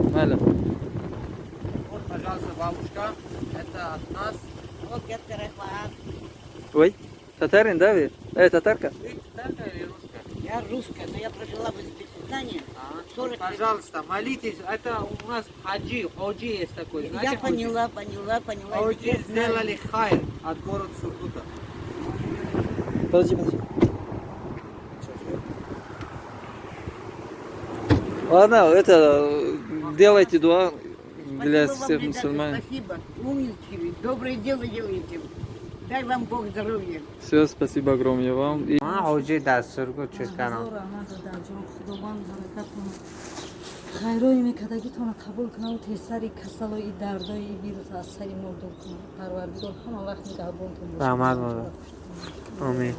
Майли. Вот, пожалуйста, бабушка, это от нас. Вот я тарахват. Ой, татарин, да, вы? Татарка? Вы татарка или русская? Я русская, но я прожила в Узбекистане. А, 40 вот, пожалуйста, молитесь. Это у нас хаджи, ходжи есть такой. Знаете, Я поняла, поняла, поняла. Ходжи Теперь знаю. сделали хайр от города Сургута. Подожди, подожди. Ладно, это, делайте дуа для Спасибо вам, всех ребята, мусульман. Спасибо. Умнички вы, доброе дело делаете. Дай вам Бог здоровья. Все, спасибо огромное вам. И А, ходжи дар Сургут чиз кардам. Ҳазор раҳмат, дадаҷон, Худованд баракатон, хайрои мекардагитонро қабул кунаву тезсари касалои, дардои вирус аз сари мо дур кунад. Парвардигор ҳама вақт нигаҳбонтон бошад. Раҳмат, модар. Омин.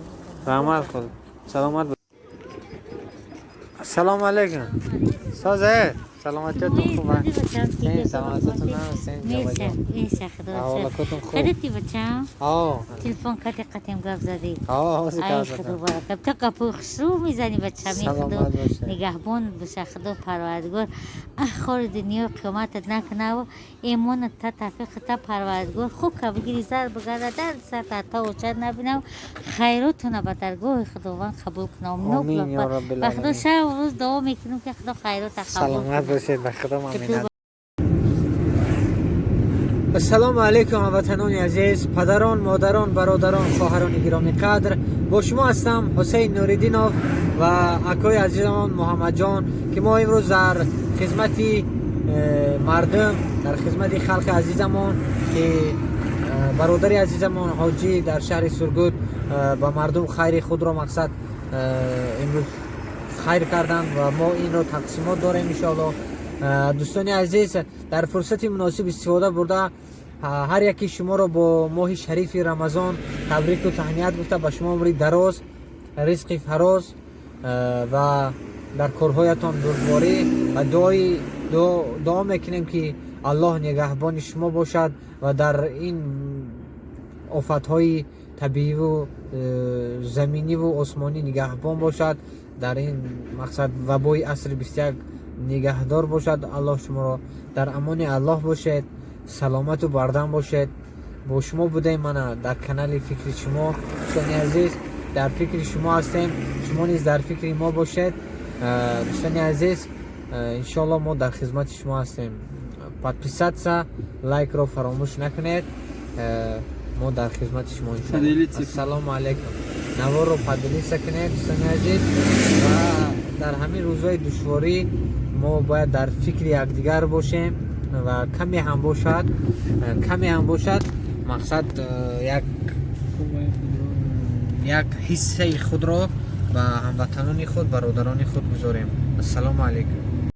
Раҳмат, Худо. Саломат. Ассалому алайкум. Созе, саломатиятон хуб аст? Сен саломатиятон сен. Меша, меша, худо. Аҳволакотон хуб? Хадати, бачам. Ҳо. Телефон кати қатем гап задӣ. Ҳо, ҳозир Ай, гап худо задам. баракат. То гапои хушрӯ мезанӣ, бачам. Худо Саломат бошед. нигаҳбон боша, худо парвардигор ахори дунё қиёматат накунаву эмонат та тавфиқ та парвардигор хуб ка бигири, зар бигарда дар сар та очад набинав, хайротуна ба даргоҳи Худованд қабул кунав. Омин, ё Раббил Ба худо оламин. шабу рӯз дуо мекунем, ки худо хайрота қабул Саломат кунад. бошед, ба худо маминат. Ассалому алайкум, ҳамватанони азиз, падарон, модарон, бародарон, хоҳарони гиромӣ қадр. Бо шумо ҳастам Ҳусейн Нуриддинов ва акои азизамон Муҳаммадҷон, ки мо имрӯз дар хизмати мардум, дар хизмати халқи азизамон, ки бародари азизамон ҳоҷӣ дар шаҳри Сургут ба мардум хайри худро мақсад имрӯз хайр карданд ва мо инро тақсимот дорем, иншоалло. Дӯстони азиз, дар фурсати муносиб истифода бурда, ҳар яки шуморо бо моҳи шарифи Рамазон табрику таҳният гуфта, ба шумо умри дароз, ризқи фароз ва дар корҳоятон бурдборӣ ва дуо мекунем, ки Аллоҳ нигаҳбони шумо бошад ва дар ин офатҳои табииву заминиву осмонӣ нигаҳбон бошад, дар ин мақсад вабои асри 21 нигаҳдор бошад. Аллоҳ шуморо дар амони Аллоҳ бошед, саломату бардам бошед. Бо шумо будем мана дар канали Фикри шумо. Дӯстони азиз, дар фикри шумо ҳастем, шумо низ дар фикри мо бошед. Дӯстони азиз, иншоалло мо дар хизмати шумо ҳастем. Подписаться, лайкро фаромӯш накунед. Мо дар хизмати шумо, иншоалло. Поделиться. Ассалому алайкум. Наворро поделиться кунед, дӯстони азиз, ва дар ҳамин рӯзҳои душворӣ мо бояд дар фикри якдигар бошем ва каме ҳам бошад, мақсад як ҳиссаи худро ба ҳамватанони худ, бародарони худ гузорем. Ассалому алайкум.